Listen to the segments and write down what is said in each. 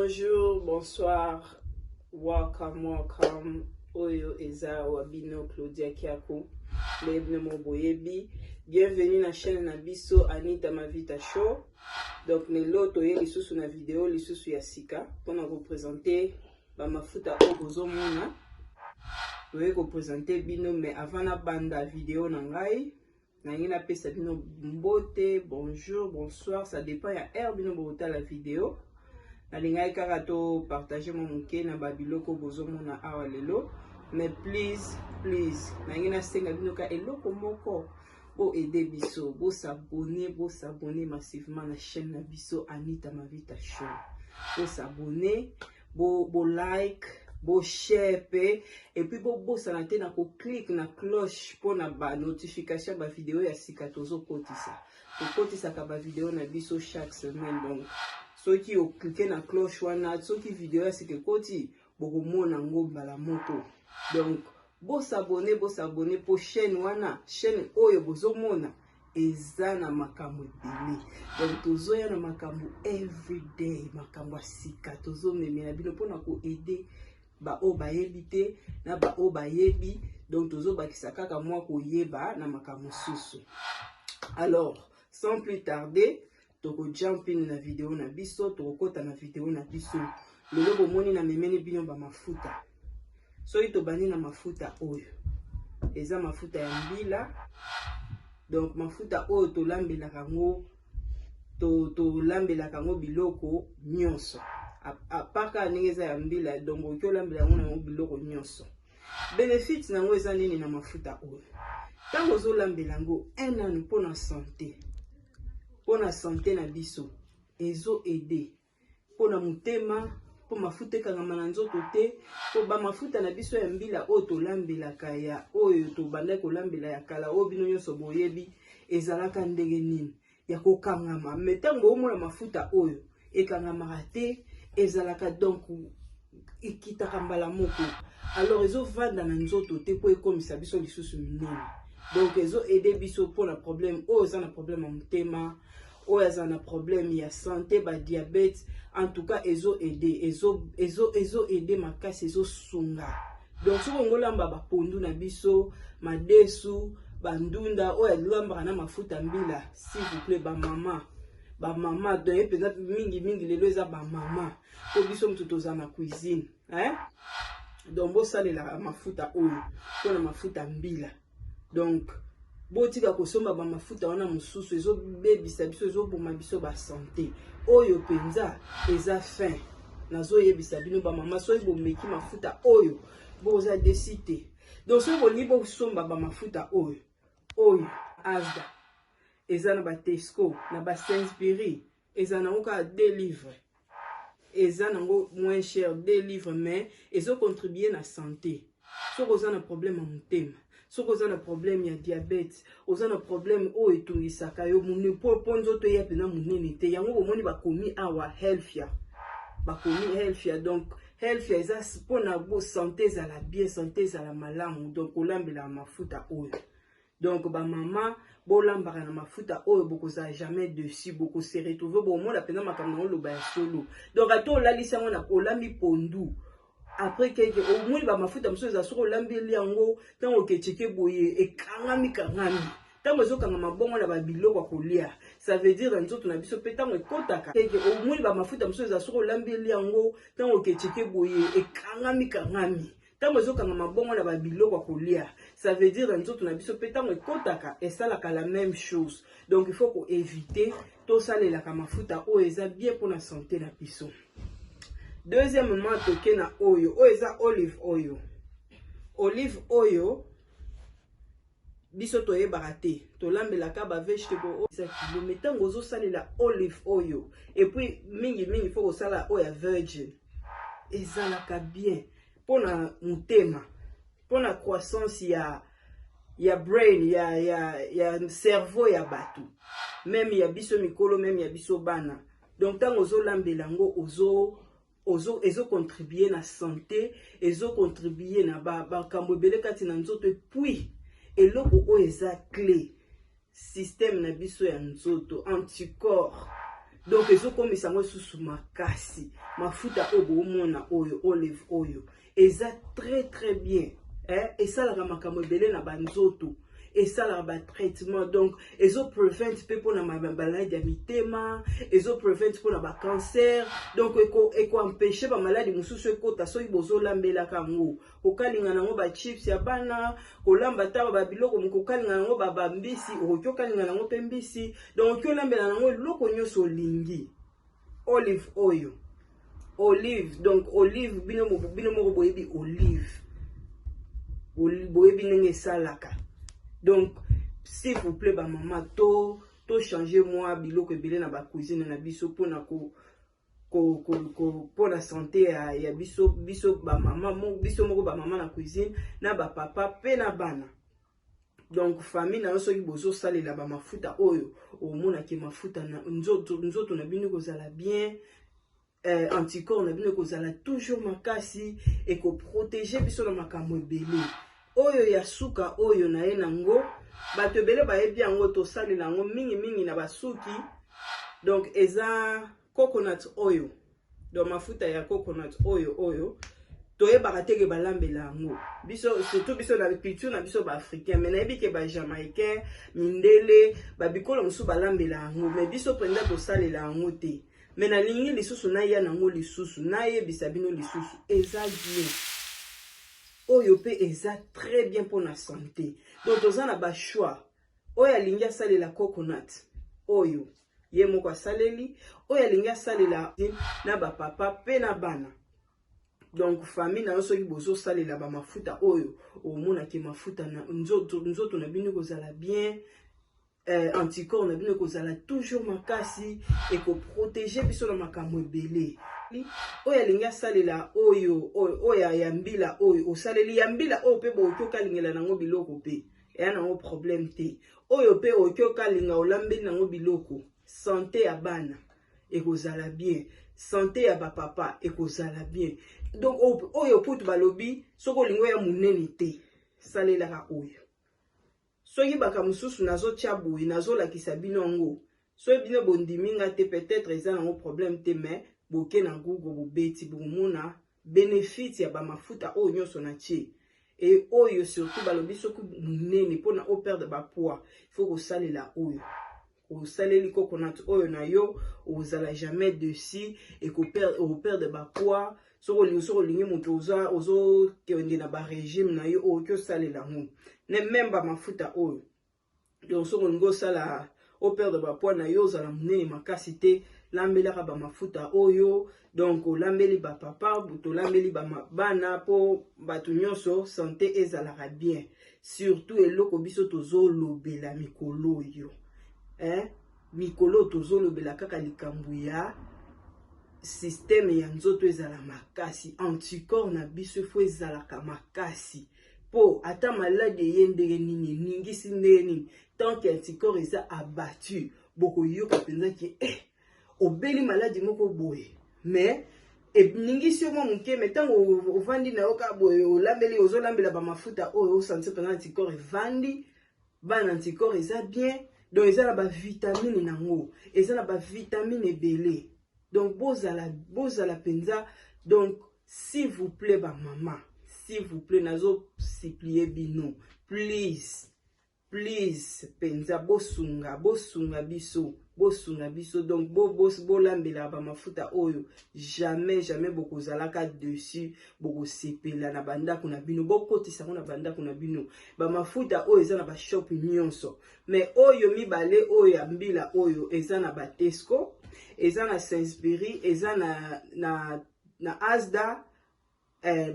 Bonjour, bonsoir, welcome, welcome. Oyo eza wa bino Claudia Kiaku, ndenge bino moko boyebi. Bienvenue na chaîne na biso Anita Mavita Show. Donc lelo toye lisusu na video lisusu ya sika mpona kopresente bamafuta oyo bozomona. Toye kopresente bino, mais avant nabanda video na ngai, nalingi napesa bino mbote, bonjour, bonsoir, ça dépend ya heure bino bokotala video. Nalingaki kaka topartage mwa moke na babiloko bozomona awa lelo, mais please, please, nalingi nasenga bino ka eloko moko: boaide biso, bosabonner, bosabonner massivement na chaîne na biso Anita Mavita Show. Bosabonner, bolike, boshare mpe, et puis bobosana te na kocliquer na cloche mpona banotification ya bavideo ya sika tozokotisa. Tokotisaka bavideo na biso chaque semaine, donc soki ocliquer na cloche wana, soki video ya sika ekoti, bokomona yango mbala moko. Donc bosabonner, bosabonner, mpo chaîne wana, chaîne oyo bozomona, eza na makambo ebele. Donc tozoya na makambo everyday, makambo ya sika tozomemela bino mpona koaider baoyo bayebi te na baoyo bayebi. Donc tozobakisa kaka mwa koyeba na makambo mosusu. Alors, sans plus tarder, tokojump in na video na biso, tokokɔta na video na biso. Lelo bomoni namemeli bino bamafuta. Soki tobandi na mafuta oyo, eza mafuta ya mbila. Donc mafuta oyo tolambelaka yango, tolambelaka yango biloko nyonso, à part kaka ndenge eza ya mbila. Donc okoki olambela yango nango biloko nyonso. Bénéfice nango eza nini na mafuta oyo? Ntango ozolambela yango, un nanu mpona santé, mpona santé na biso, ezoaider mpona motema, mpo mafuta ekangama na nzoto te. Mpo bamafuta na biso ya mbila oyo tolambelaka, ya oyo tobandaki kolambela ya kala, oyo bino nyonso boyebi, ezalaka ndenge nini ya kokangama. Mais ntango omona mafuta oyo, ekangamaka te, ezalaka donc ekitaka mbala moko. Alors ezovanda na nzoto te mpo ekomisa biso lisusu minene. Donc ezoaider biso mpona problème oyo eza na problème ya motema, oyo aza na problème ya santé, badiabète. En tout cas ezoaider, ezoaider makasi, ezosunga. Donc soki ongo olamba bapondu na biso, madesu, bandunda oyo alambaka na mafuta mbila, s'il vous plaît, bamama, bamama, donc ye mpenza mingimingi lelo eza bamama, mpo biso motu toza na cuisine, hein? Donc bosalelaka mafuta oyo mpona mafuta mbila. Donc botika kosomba bamafuta wana mosusu, ezobebisa biso, ezoboma biso basanté. Oyo mpenza eza fin. Nazoyebisa bino bamama, soki bomeki mafuta oyo, boza déçus te. Donc soki bolingi bosomba bamafuta oyo, oyo Asda eza na baTesco, na baSainsbury, eza nango kaka 2 livres, eza nango moins cher, 2 livres, mais ezocontribuer na santé. Soki oza na problème ya motema, soki oza na problème ya diabète, oza na problème oyo etungisaka yo mpo nzoto eya mpenza monene te, yango bomoni bakomi awa healthier, bakomi healthier. Donc healthier eza mpona bo santé ezala bien, santé ezala malamu. Donc kolambelaka mafuta oyo, donc bamama, bolambaka na mafuta oyo, bokozala jamais déçus, bokose retrouver, bomona mpenza makambo na oloba ya solo. Donc ata olalisi yango na olambi pondu, après keke omoni bamafuta mosusu eza, soki olambeli yango, ntango okecheke boye, ekangami kangami. Ntango ezokangama bongo na babiloko ya kolia, ça veut dire na nzoto na biso mpe ntango ekotaka keke, omoni bamafuta mosusu eza, soki olambeli yango, ntango okecheke boye, ekangami kangami. Ntango ezokangama bongo na babiloko ya kolia, ça veut dire na nzoto na biso mpe ntango ekotaka, esalaka la même chose. Donc il faut koéviter, tosalelaka mafuta oyo eza bien mpona santé na biso. Deuxièmement, toke na oyo, oyo eza olive oyo. Olive oyo biso toyebaka te, tolambelaka bavegetable oyo eza kilo, mais ntango ozosalela olive oyo, et puis mingimingi faut kosala oyo ya virgin, ezalaka bien mpona motema, mpona croissance ya brain, ya cerveau ya bato, même ya biso mikolo, même ya biso bana. Donc ntango ozolambela yango, ozo ezocontribuer na santé, ezocontribuer na bakambo ebele kati na nzoto. Et puis eloko oyo eza clé, système na biso ya nzoto, anticorps. Donc ezokomisa yango lisusu makasi. Mafuta oyo boomona oyo, olive oyo, eza très très bien, eh? Esalaka makambo ebele na banzoto, esalaka batraitement, donc ezoprevent mpe mpona mamaladi ya mitema, ezoprevent mpona bacancer, donc ekoempêche bamaladi mosusu ekota soki bozolambelaka yango. Kokalinga nango bachips ya bana, kolamba ta babiloko, kokalinga nango bambisi, okoki okalinga nango mpe mbisi, donc okoki olambela nango eloko nyonso olingi. Olive oyo, olive, donc olive, bino moko boyebi olive, boyebi ndenge esalaka. Donc s'il vous plaît, bamama, to tochange mwa biloko ebele na bacuisine na biso mpona ko mpona santé ya biso bamama, biso moko bamama na cuisine, na bapapa mpe na bana. Donc famille na yo, soki bozosalela bamafuta oyo, omonaki mafuta na nzoto na bino ekozala bien, anticorps na bino ekozala toujours makasi, ekoprotege biso na makambo ebele. Oyo ya suka oyo na ye nango, bato ebele bayebi yango, tosalela yango mingimingi na basuki. Donc eza coconut oyo, donc mafuta ya coconut oyo toyebaka teke balambela yango biso, surtout biso na culture na biso baafricain. Mais nayebi ke bajamaïcain, mindele, babikolo mosusu balambela yango, mais biso mpenza tosalela yango te. Mais nalingi lisusu naya nango lisusu, nayebisa bino lisusu, eza bien oyo mpe eza très bien mpona santé. Donc toza na bachoix. Oyo alingi asalela coconut oyo, ye moko asaleli. Oyo alingi asalela na bapapa mpe na bana, donc famille na yo, soki bozosalela bamafuta oyo, omonaki mafuta na nzoto na bino ekozala bien, anticorps na bino ekozala toujours makasi, ekoprotege biso na makambo ebele. Oyo alingi asalela oyo ya mbila oyo, osaleli ya mbila oyo mpe bokoki okalingela nango biloko mpe eya nango problème te. Oyo mpe okoki okalinga, olambeli nango biloko, santé ya bana ekozala bien, santé ya bapapa ekozala bien. Donc oyo putu balobi, soki olingi oya monene te, salelaka oyo. Soki baka mosusu nazotia boye, nazolakisa bino yango, soki bino bondimi nga te, peut-être eza nango problème te, mais boke na Google, bobeti, bokomona bénéfice ya bamafuta oyo nyonso na tie. E oyo surtout balobi soki monene, mpona operdre bapoids, il faut kosalela oyo. Osaleli coconut oyo na yo, ozala jamais déçu, okoperdre bapoids. Soki olingi moto ozokende na barégime na yo, okoki osalela yango ne même bamafuta oyo. Donc soki olingi osala operdre bapoids na yo, ozala monene makasi te, lambelaka bamafuta oyo. Donc olambeli bapapa, tolambeli bana, mpo bato nyonso santé ezalaka bien. Surtout eloko biso tozolobela mikolo oyo, eh? Mikolo tozolobela kaka likambo ya système ya nzoto ezala makasi, anticorps na biso efo ezalaka makasi, mpo ata maladi eye ndenge nini, eningisi ndenge nini, tant que anticorps eza abattu, bokoyoka mpenza ke obeli maladi moko boye, mais eningisi yo mwa moke. Mais ntango ovandi na yo kaka boye, olambeli, ozolambela bamafuta oyo, osentir mpenza anticorps evandi bana, anticorps eza bien. Donc eza na bavitamine nango, eza na bavitamine ebele. Donc bozala mpenza, donc s'il vous plaît bamama, s'il vous plaît, nazosupplie bino, please, please mpenza, bosunga, bosunga biso, bosunga biso. Donc bolambelaka bamafuta oyo, jamais, jamais bokozalaka déçus, bokosepela na bandako na bino, bokotisa yango na bandako na bino. Bamafuta oyo eza na bashop nyonso, mais oyo mibale oyo ya mbila oyo eza na baTesco, eza na Sainsbury, eza na Asda,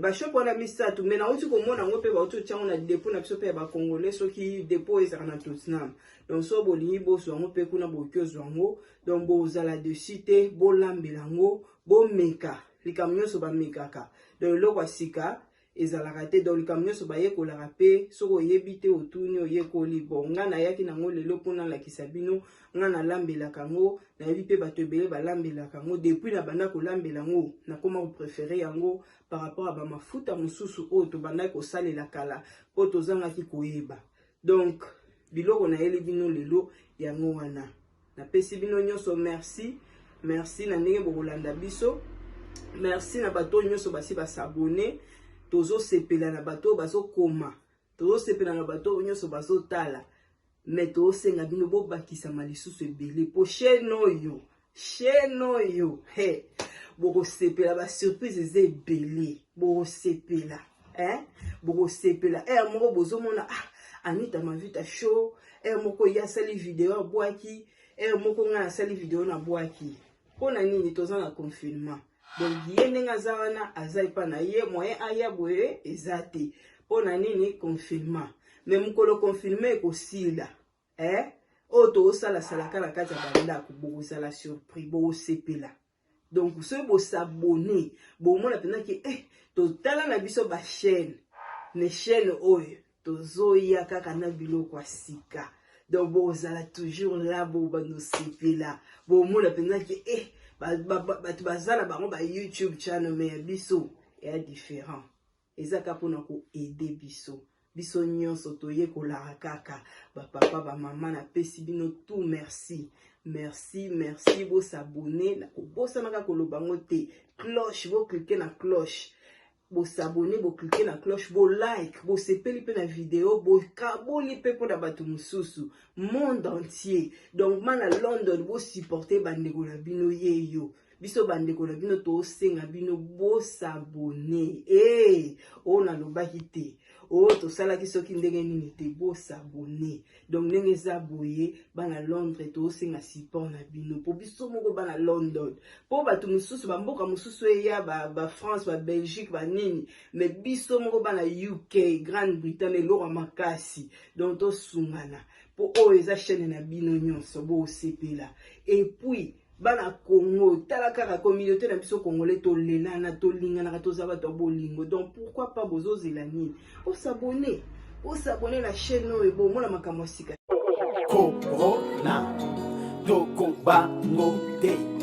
bashop wana misato. Mais nauti komona yango mpe bauti otia yango na dépôt na biso mpe ya bacongolais, soki dépôt ezalaka na Tottenham. Donc so bolingi bozwa yango mpe kuna, bokoki ozwa yango. Donc bozala déçus te, bolambela yango, bomeka. Likambo nyonso bamekaka, donc eloko ya sika ezalaka te. Donc likambo nyonso bayekolaka mpe, soki oyebi te, otuni, oyekoli. Bon, ngai nayaki nango lelo mpona nalakisa bino. Ngai nalambelaka yango, nayebi mpe bato ebele balambelaka yango. Depuis na banda kolambela yango, nakóma kopréférer yango par rapport ya bamafuta mosusu oyo tobandaki kosalela kala mpo tozangaki koyeba. Donc biloko nayeli bino lelo yango wana. Napesi bino nyonso merci. Merci na ndenge bokolanda biso. Merci na bato nyonso basi basabone. Tozosepela na bato oyo bazokoma, tozosepela na bato oyo nyonso bazotala, me tozosenga bino bobakisama lisusu ebele mpo chaîne oyo, chaîne oyo, he, bokosepela. Basurprise eza ebele, bokosepela, eh? Bokosepela. Heure moko bozomona, ah, Anita Mavita Show, heure moko ye asali video abwaki, heure moko ngai asali video nabwaki. Mpo na nini? Toza na confinement. Donc ye ndenge aza wana, aza epa na ye, moyen aya boye eza te. Mpo na nini? Confinement. Mais mokolo confinement ekosila, eh? Oyo tozosalasalaka na kati ya bandako, bokozala surpris, bokosepela. Donc soki bosabone, bomona mpenza ke totala na biso bachaîne, mais chaîne oyo tozoya kaka na biloko ya sika. Donc bozala toujours là, bobanda osepela, bomona mpenza ke bato baza na bango ba YouTube channel, mais ya biso eya différent. Eza kaka mpona koaider biso. Biso nyonso toyekolaka kaka. Bapapa, bamama, napesi bino tout merci, merci, merci. Bosabone, nakobosanaka koloba yango te. Cloche, bocliquer na cloche, bosabone, bocliquer na cloche, bolike, bosepeli mpe na video, bokaboli mpe mpona bato mosusu monde entier. Donc mana London, bosupporte bandeko na bino ye yo. Biso bandeko na bino tosenga bino bosabone. E oyo nalobaki te, oyo tosalaki soki ndenge nini te, bosabone. Donc ndenge eza boye, bana Londres, tosenga support na bino mpo biso moko bana London, mpo bato mosusu bamboka mosusu eya, baFrance, baBelgique, banini, mais biso moko bana UK, Grande Bretagne, eloko ya makasi. Donc tosungana mpo oyo eza chaîne na bino nyonso, bosepela. Et puis bana Congo, tala kaka communauté na biso congolais, tolelana, tolinganaka, toza bato ya bolingo. Donc pourquoi pas? Bozozela nini? Osabone, osabone na chaîne oyo, bomona makambo ya sika. Corona, tokobango te.